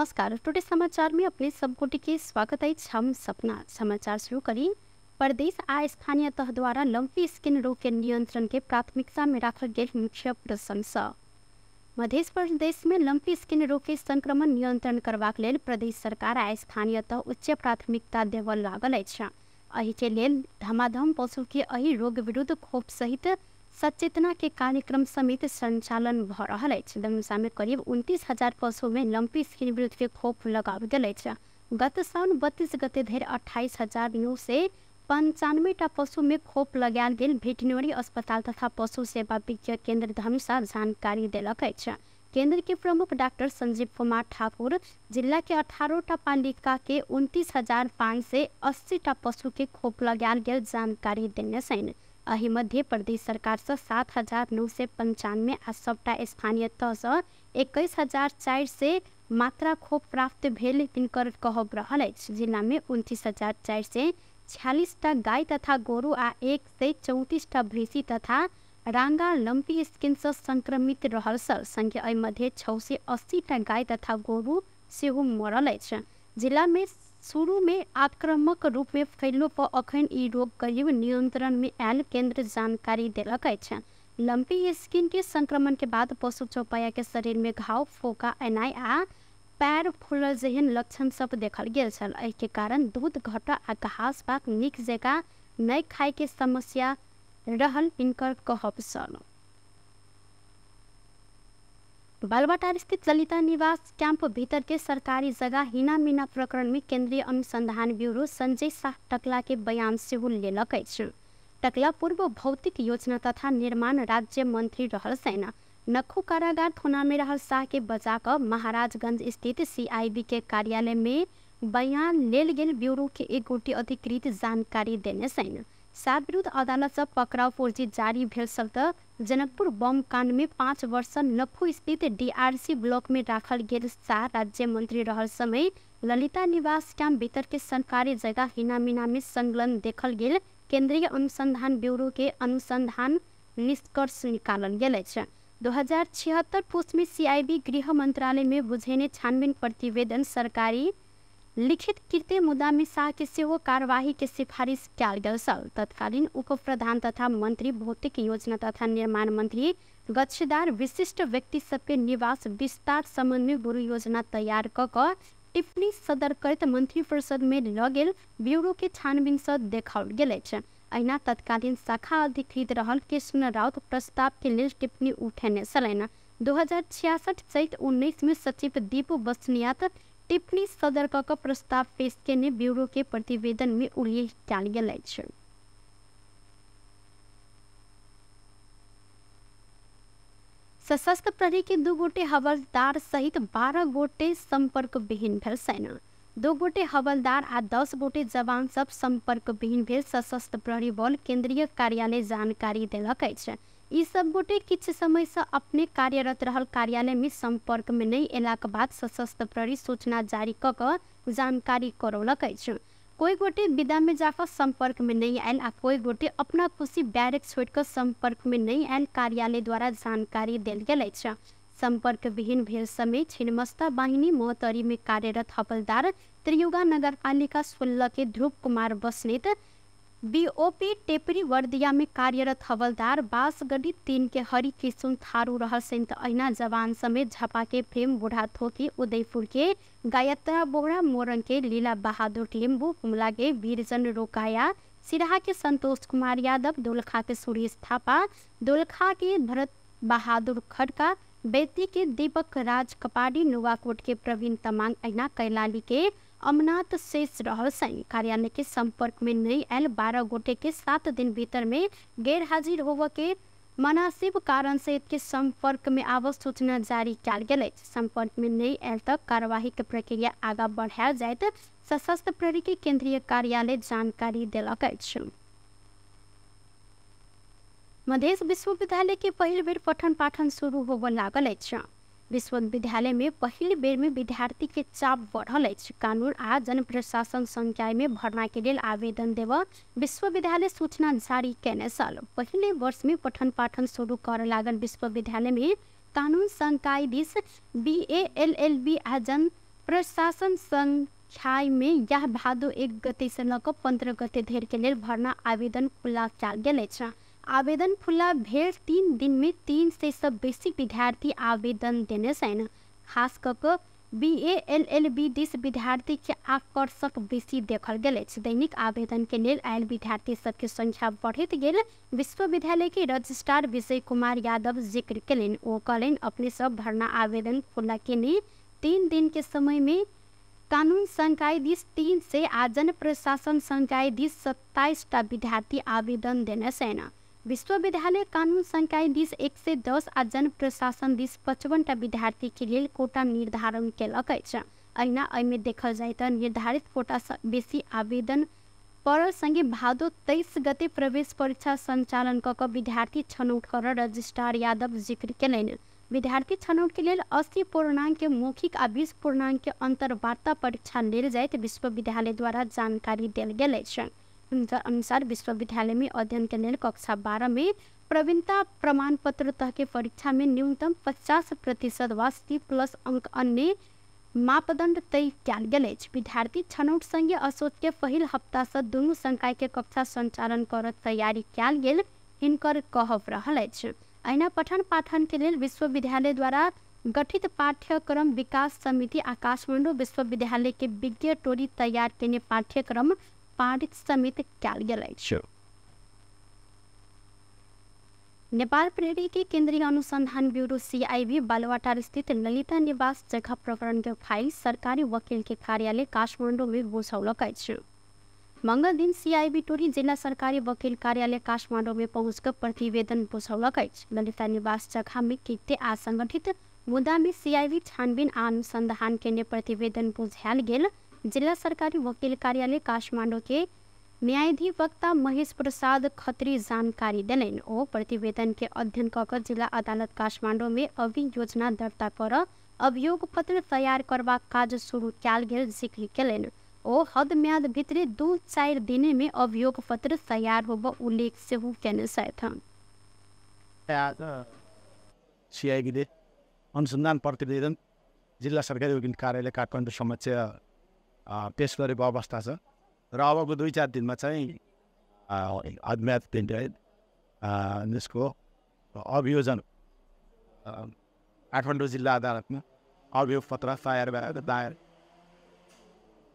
नमस्कार, टुडे समाचार में अपने सब गोटे के स्वागत है। हम सपना समाचार शुरू करी। प्रदेश आ स्थानीय तह द्वारा लंपी स्किन रोग के नियंत्रण के प्राथमिकता में राखल गेल मुख्य प्रशंसा। मध्य प्रदेश में लंपी स्किन रोग के संक्रमण नियंत्रण करबाक लेल प्रदेश सरकार आ स्थानीय तह उच्च प्राथमिकता देबऽ लागल अछि। एहि के लेल धमाधम पशु के एहि रोग विरुद्ध खोप सहित सचेतना के कार्यक्रम समेत संचालन भ रहल अछि। धनुषा में करीब 29,000 पशु में लंपी स्किन विरुद्ध के खोप लगाओल गेल अछि। गत साउन 32 गते धरि 28,995 टा पशु में खोप लगायल गेल भेटनरी अस्पताल तथा पशु सेवा विज्ञ केंद्र धनुषा जानकारी देलक अछि। केंद्र के प्रमुख डॉक्टर संजीव कुमार ठाकुर जिला के 18 टा पालिका के 29,580 टा पशु के खोप लगायल गेल जानकारी देने छनि। एहि मध्य प्रदेश सरकार से 7,995 आ सबटा स्थानीय तह से 21,400 मात्रा खोप प्राप्त भेल हिनकर कहब रहल अछि। जिला में 29,446 टा गाय तथा गोरु आ 134 टा भैंसी तथा रांगा लंपी स्किन से संक्रमित रहल छल। संगे एहि मध्य 680 टा गाय तथा गोरु सेहो मरल अछि। जिला में शुरू में आक्रामक रूप में फैलो पर अखन ई रोग करीब नियंत्रण में आयल केंद्र जानकारी देलक अछि। लंपी स्किन के संक्रमण के बाद पशु चौपाया के शरीर में घाव, फोका एनाइ आ पैर फूलल जेहन लक्षण सब देखल गेल छल। एहि के कारण दूध घटऽ आ घास पात नीक जकाँ नहि खाय के समस्या रहल हिनकर कहब छल। बालवाटार स्थित ललिता निवास कैंप भीतर के सरकारी जगह हिना मीना प्रकरण में केंद्रीय अनुसंधान ब्यूरो संजय शाह टकला के बयान सेहो लेलक अछि। टकला पूर्व भौतिक योजना तथा निर्माण राज्य मंत्री रहल सेना नखू कारागार थोना में रहल शाह के बचा कऽ महाराजगंज स्थित सीआईबी के कार्यालय में बयान लेल गेल ब्यूरो के एक गोटे अधिकृत जानकारी देने सेना। शाह विरुद्ध अदालत से पकड़ाव पुर्जी जारी भेल छल त जनकपुर बम कांड में 5 वर्ष नखू स्थित डीआरसी ब्लॉक में राखल गेल शाह राज्य मंत्री रहल समय ललिता निवास कैंप भीतर के सरकारी जगह हिना मीना में संलग्न देखल गेल केंद्रीय अनुसंधान ब्यूरो के अनुसंधान निष्कर्ष निकालल गेल अछि। 2076 पुष में सीआईबी गृह मंत्रालय में बुझेने छानबीन प्रतिवेदन सरकारी लिखित कृत्य मुद्दा में शाह के सेहो कार्यवाही के सिफारिश कयल गेल छल। तत्कालीन उप प्रधान तथा मंत्री भौतिक योजना तथा निर्माण मंत्री गच्छदार विशिष्ट व्यक्ति सबके निवास विस्तार संबंध में गुरु योजना तैयार क कऽ टिप्पणी सदर करैत मंत्री परिषद में लऽ गेल ब्यूरो के छानबीन से देखाओल गेल अछि। अहिना तत्कालीन शाखा अधिकृत रहल कृष्ण राउत प्रस्ताव के लेल टिप्पणी उठेने छलनि। 2066 चैत 19 में सचिव दीपू बसनियात टिप्पणी सदर क कऽ प्रस्ताव पेश केने ब्यूरो के प्रतिवेदन में उल्लेख कयल गेल अछि। सशस्त्र प्रहरी के 2 गोटे हवलदार सहित 12 गोटे संपर्क विहीन भेल सेना। 2 गोटे हवलदार आ 10 गोटे जवान सब संपर्क विहीन भेल सशस्त्र प्रहरी बल केंद्रीय कार्यालय जानकारी देलक अछि। ई सब गोटे किछु समय से अपने कार्यरत रहल कार्यालय में संपर्क में नहीं एलाक बाद सशस्त्र प्रहरी सूचना जारी क कऽ जानकारी करौलक अछि। कोई गोटे विदा में जाकर संपर्क में नहीं आयल आ कोई गोटे अपना खुशी बैरक छोड़ कऽ संपर्क में नहीं आयल कार्यालय द्वारा जानकारी देल गेल अछि। संपर्क विहीन भेल समय छिन्नमस्ता वाहिनी मोहतरी में कार्यरत हवलदार त्रियुगा नगरपालिका 16 के ध्रुव कुमार बस्नेत, बीओपी टेपरी वर्दिया में कार्यरत हवलदार बासगढ़ी 3 के हरि किशुन थारू रहल सहित अहिना जवान समेत झापा के प्रेम बुढ़ाथोकी, उदयपुर के गायत्रा बोहरा, मोरंग के लीला बहादुर लिम्बू, हुमला के वीरजन रोकाया, सिराहा के संतोष कुमार यादव, दोलखा के सुरेश थापा, दोलखा के भरत बहादुर खड़का, बेती के दीपक राज कपाडी, नुवाकोट के प्रवीण तमांग, अहिना कैलाली के अमनाथ शेष रहल सैन। कार्यालय के संपर्क में नहीं आयल 12 गोटे के 7 दिन भीतर में गैर हाजिर होव के मनासिब कारण सहित के संपर्क में आवश्यक सूचना जारी कयल गेल अछि। संपर्क में नहीं आयल तक कार्यवाही के प्रक्रिया आगा बढ़ायल जायत सशस्त्र प्रहरी के केंद्रीय कार्यालय जानकारी देलक अछि। मधेश विश्वविद्यालय के पहिल बेर पठन पाठन शुरू होबऽ लागल अछि। विश्वविद्यालय में पहिल बेर में विद्यार्थी के चाप बढ़ल अछि। कानून आ जन प्रशासन संकाय में भर्ना के लेल आवेदन देव विश्वविद्यालय सूचना जारी केने छल। पहिले वर्ष में पठन पाठन शुरू कर लागल विश्वविद्यालय में कानून संकाय this BA LLB आ जन प्रशासन संख्यामे यह भादो 1 गते से लऽ कऽ 15 गते धरि के लेल भर्ना आवेदन खुला कयल गेल अछि। आवेदन खुला भेल 3 दिन में 300 से बेसी विद्यार्थी आवेदन देने छनि। खास कऽ कऽ BA LLB दिस विद्यार्थी के आकर्षक बेसी देखल गेल अछि। दैनिक आवेदन के लेल आयल विद्यार्थी सबके संख्या बढ़ैत गेल विश्वविद्यालय के रजिस्ट्रार विजय कुमार यादव जिक्र केलनि। ओ कहलनि अपने सब भर्ना आवेदन खुला केने 3 दिन के समय में कानून संकाय दिस 300 आ जन प्रशासन संकाय दिस 27 टा विद्यार्थी आवेदन देने छनि। विश्वविद्यालय कानून संकाय दिस 110 आ जन प्रशासन दिस 55 टा विद्यार्थी के लेल कोटा निर्धारण केलक अछि। अहिना एहिमे देखल जाय तऽ निर्धारित कोटा सँ बेसी आवेदन पड़ल संगे भादो 23 गते प्रवेश परीक्षा संचालन कऽ कऽ विद्यार्थी छनौट कर रजिस्ट्रार यादव जिक्र केलनि। विद्यार्थी छनौट के लेल 80 पूर्णांक के मौखिक आ 20 पूर्णांक के अंतर्वार्ता परीक्षा लेल जाइत विश्वविद्यालय द्वारा जानकारी देल गेल अछि। हुनकर अनुसार विश्वविद्यालय में अध्ययन के लेल कक्षा 12 में प्रवीणता प्रमाण पत्र तह के परीक्षा में न्यूनतम 50% वा C+ अंक अन्य मापदंड तय कयल गेल अछि। विद्यार्थी छनौट संगे असोज के पहिल हप्ता से दुनू संकाय के कक्षा संचालन कर तैयारी कयल गेल हिनकर कहब रहल अछि। अहिना पठन पाठन के लेल विश्वविद्यालय द्वारा गठित पाठ्यक्रम विकास समिति आ काठमांडू विश्वविद्यालय के विज्ञ टोली तैयार केने पाठ्यक्रम पारित समेत कयल गेल अछि। नेपाल प्रहरी के केंद्रीय अनुसंधान ब्यूरो CIB Baluwatar स्थित ललिता निवास जगह प्रकरण के फाइल सरकारी वकील के कार्यालय काठमांडू में बुझौलक अछि। मंगल दिन CIB टोली जिला सरकारी वकील कार्यालय काठमांडू में पहुँच कर प्रतिवेदन बुझौलक अछि। ललिता निवास जगह में कृत्य आ संगठित मुद्दा में CIB छानबीन आ अनुसंधान केने प्रतिवेदन बुझायल गेल जिला सरकारी वकील कार्यालय काठमांडू के न्यायाधिवक्ता महेश प्रसाद खत्री जानकारी देलनि। ओ प्रतिवेदन के अध्ययन कऽ कऽ जिला अदालत काठमांडू में अभियोजना दर्ता कर अभियोग पत्र तैयार करबाक काज शुरू कयल गेल जिक्र केलनि। ओ हद म्याद भितरे 2-4 दिन में अभियोग पत्र तैयार होब उल्लेख सेहो केने छथि। CIB अनुसन्धान प्रतिवेदन जिल्ला सरकारी वकिल कार्यालय काठमाडौँ समक्ष पेश गरेको अवस्था छ र अबको 2-4 दिनमा चाहिँ अज्ञात यसको अभियोजन काठमाडौँ जिल्ला अदालतमा अभियोग पत्र तयार भएर दायर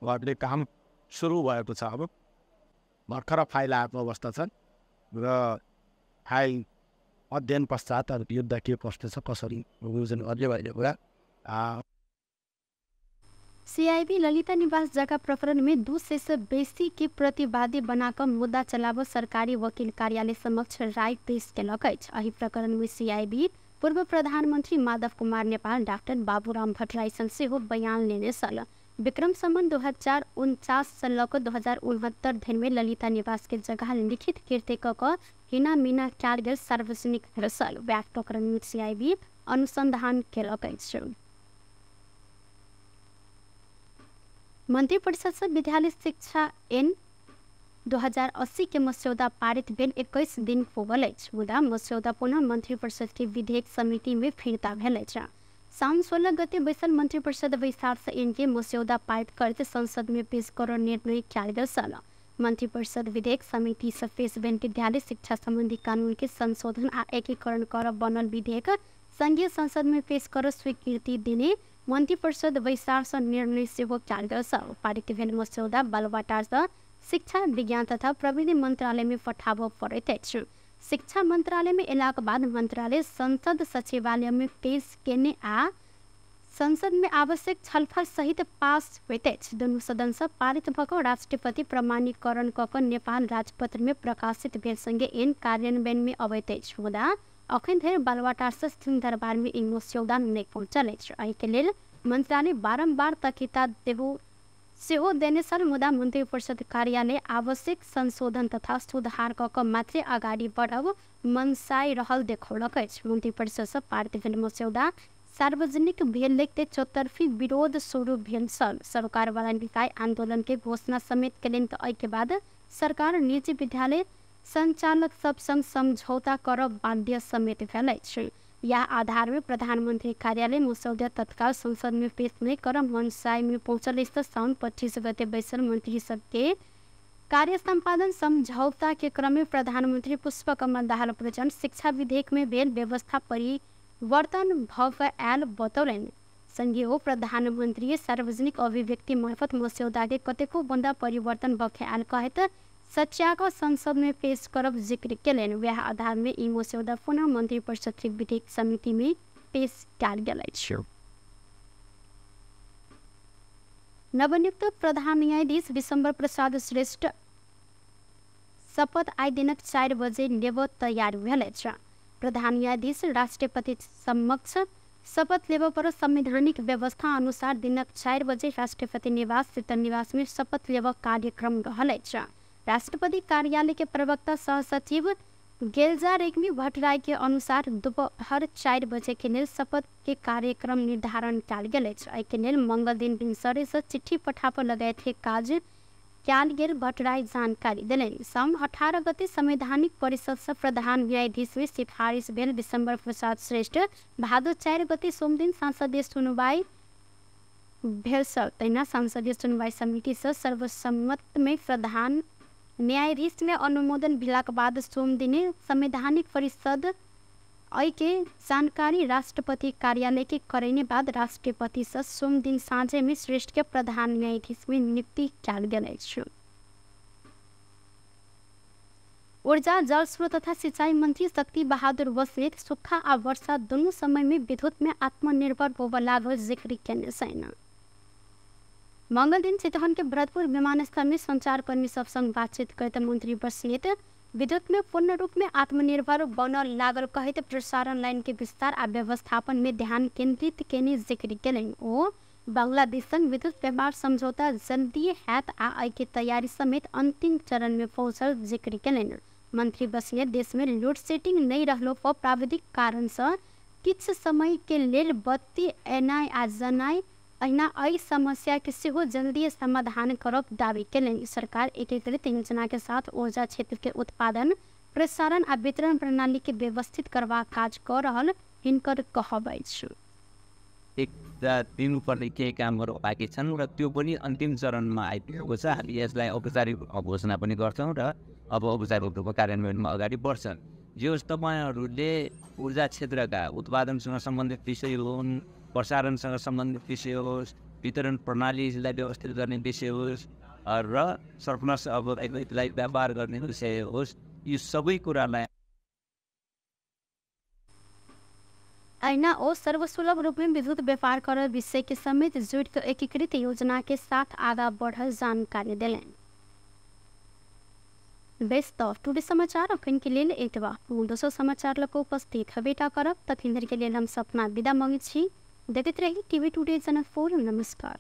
गर्ने काम सुरु भएको छ। अब भर्खर फाइल आएको अवस्था छ र फाइल अध्ययन पश्चात अब युद्ध के कस्तो छ कसरी अभियोजन गर्ने भन्ने कुरा। CIB Lalita निवास जगह प्रकरण में 200 से बेसी के प्रतिवादी बनाकर मुद्दा चलाब सरकारी वकील कार्यालय समक्ष राय पेश केलक अछि। एहि प्रकरण में CIB पूर्व प्रधानमंत्री माधव कुमार नेपाल, डाक्टर बाबूराम भट्टराई सन सेहो बयान लेने छल। विक्रम संबंध 2049 से लऽ कऽ 2069 धरि में ललिता निवास के जगह लिखित कृत्य कऽ कऽ हिना मीना कयल गेल सार्वजनिक छल। वएह प्रकरण में CIB अनुसंधान केलक अछि। मंत्रिपरिषद से विद्यालय शिक्षा एन 2080 के मस्यौदा पारित भेल 21 दिन पुगल अछि, मुदा मस्यौदा पुनः मंत्रिपरिषद के विधेयक समिति में फिर्ता भेल अछि। साउन 16 गते बैसल मंत्रिपरिषद बैसार से एन के मस्यौदा पारित करते संसद में पेश कर निर्णय कयल गेल छल। मंत्रिपरिषद विधेयक समिति से पेश भेल विद्यालय शिक्षा संबंधी कानून के संशोधन आ एकीकरण कर बनल विधेयक संघीय संसद में पेश कर स्वीकृति देने मंत्रिपरिषद बैसार से निर्णय सेहो कयल गेल छल। पारित भेल मस्यौदा बालुवाटार से शिक्षा विज्ञान तथा प्रविधि मंत्रालय में पठाबऽ पड़ैत अछि। शिक्षा मंत्रालय में एलाक बाद मंत्रालय संसद सचिवालय में पेश केने आ संसद में आवश्यक छलफल सहित पास होइत अछि। दुनू सदन से पारित भऽ कऽ राष्ट्रपति प्रमाणीकरण कऽ कऽ नेपाल राजपत्र में प्रकाशित भेल संगे एन कार्यान्वयन में अबैत अछि। मुदा अखन धरि बालुवाटार से सिंहदरबार में ई मस्यौदा नहि पहुँचल अछि। एहिके लेल मंत्रालय बारम्बार तकिता सेहो देने छल, मुदा मंत्रिपरिषद कार्यालय आवश्यक संशोधन तथा सुधार कऽ कऽ मात्रे अगाडि बढ़ब मनसाइ रहल देखौलक अछि। मंत्रिपरिषद से पारित भेल मस्यौदा सार्वजनिक भेल देखते चौतरफी विरोध शुरू भेल छल। सरकारवाला निकाय आंदोलन के घोषणा समेत केलनि तऽ एहिके बाद सरकार निजी विद्यालय संचालक सब संग समझौता करब बाध्य समेत भेल अछि। यह आधार में प्रधानमंत्री कार्यालय मसौदा तत्काल संसद में पेश नहीं कर मनसाय में पहुँचल अछि। साउन 25 गते बैसल मंत्री सबके कार्य सम्पादन समझौता के क्रम में प्रधानमंत्री पुष्पकमल दाहाल प्रचण्ड शिक्षा विधेयक में भेल व्यवस्था परिवर्तन भऽ कऽ आयल बतौलनि। संगे ओ प्रधानमंत्री सार्वजनिक अभिव्यक्ति मार्फत मस्यौदा के कतेको बन्दा परिवर्तन भऽ के आयल कहैत सच्याक संसद में पेश करब जिक्र केलनि। वएह आधार में ई मस्यौदा पुनः मंत्री परिषद के विधेयक समिति में पेश कयल गेल अछि। नवनियुक्त प्रधान न्यायाधीश विशम्बर प्रसाद श्रेष्ठ शपथ आइ दिनक 4 बजे लेबऽ तैयार भेल अछि। प्रधान न्यायाधीश राष्ट्रपति समक्ष शपथ लेबऽ पर संवैधानिक व्यवस्था अनुसार दिनक 4 बजे राष्ट्रपति निवास शीतल निवास में शपथ लेबऽ कार्यक्रम रहल अछि। राष्ट्रपति कार्यालय के प्रवक्ता सहसचिव गेलजा रेग्मी भट्टराई के अनुसार दोपहर 4 बजे के लेल शपथ के कार्यक्रम निर्धारण कयल गेल अछि। एहि के लेल मंगल दिन भिनसरे से चिट्ठी पठाबऽ लगायत के काज कयल गेल भट्टराई जानकारी देलनि। साउन 18 गते संवैधानिक परिषद से प्रधान न्यायाधीश में सिफारिश भेल विशम्बर प्रसाद श्रेष्ठ भादो 4 गते सोमदिन संसदीय सुनवाई भेल। तहिना संसदीय सुनवाई समिति से सर्वसम्मत में प्रधान न्यायाधीश में अनुमोदन भेलाक बाद सोमदिने संवैधानिक परिषद एहि के जानकारी राष्ट्रपति कार्यालय के करैने बाद राष्ट्रपति से सोमदिन साँझे में श्रेष्ठ के प्रधान न्यायाधीश में नियुक्ति कयल गेल अछि। ऊर्जा जल स्रोत तथा सिंचाई मंत्री शक्ति बहादुर बस्नेत सुक्खा आ वर्षा दुनू समय में विद्युत में आत्मनिर्भर होबऽ लागल जिक्र केने छनि। मंगल दिन चितवन के भरतपुर विमानस्थल में संचारकर्मी सब संग बातचीत करैत मंत्री बस्नेत विद्युत में पूर्ण रूप में आत्मनिर्भर बनल लागल कहैत प्रसारण लाइन के विस्तार आ व्यवस्थापन में ध्यान केंद्रित केने जिक्र केलनि। ओ बांग्लादेश संग विद्युत व्यापार समझौता जल्दी हैत आ एहि के तैयारी समेत अंतिम चरण में पहुँचल जिक्र केलनि। मंत्री बस्नेत देश में लोड सेटिंग नहीं रहलो पर प्राविधिक कारण से किछु समय के लेल बत्ती एनाइ आ जनाइ अहिना एहि समस्या के सेहो जल्दी समाधान करब दावी केलनि। सरकार एकीकृत योजना के साथ ऊर्जा क्षेत्र के उत्पादन प्रसारण आ वितरण प्रणाली के व्यवस्थित करबाक काज कऽ रहल हिनकर कहब अछि। एक दिनुपर्ने केही कामहरू बाँकी छन् र त्यो पनि अन्तिम चरणमा आइपुगेको छ। हामी यसलाई औपचारिक घोषणा पनि गर्छौँ र अब औपचारिक रूपमा कार्यान्वयनमा अगाडि बढ्छन्। जे होस्, तपाईँहरूले ऊर्जा क्षेत्रका उत्पादनसँग सम्बन्धित विषय हुन्, प्रसारणसँग सम्बन्धित विषय होस्, वितरण प्रणालीलाई व्यवस्थित गर्ने विषय होस् र सरप्लस अब व्यापार गर्ने विषय होस्, यो सबै कुरालाई ऐना ओ सर्वसुलभ रूप में विद्युत व्यापार कर विषय के समेत जुड़ के एकीकृत योजना के साथ आगा बढ़ल जानकारी देलनि। बेस त टुडे समाचार अखन के लेल एतबा। दोसर समाचार लऽ उपस्थित हबेटा करब, तखन धरि के लेल हम सपना विदा मांगै छी। देखैत रही टीवी टुडे जनकपुर। नमस्कार।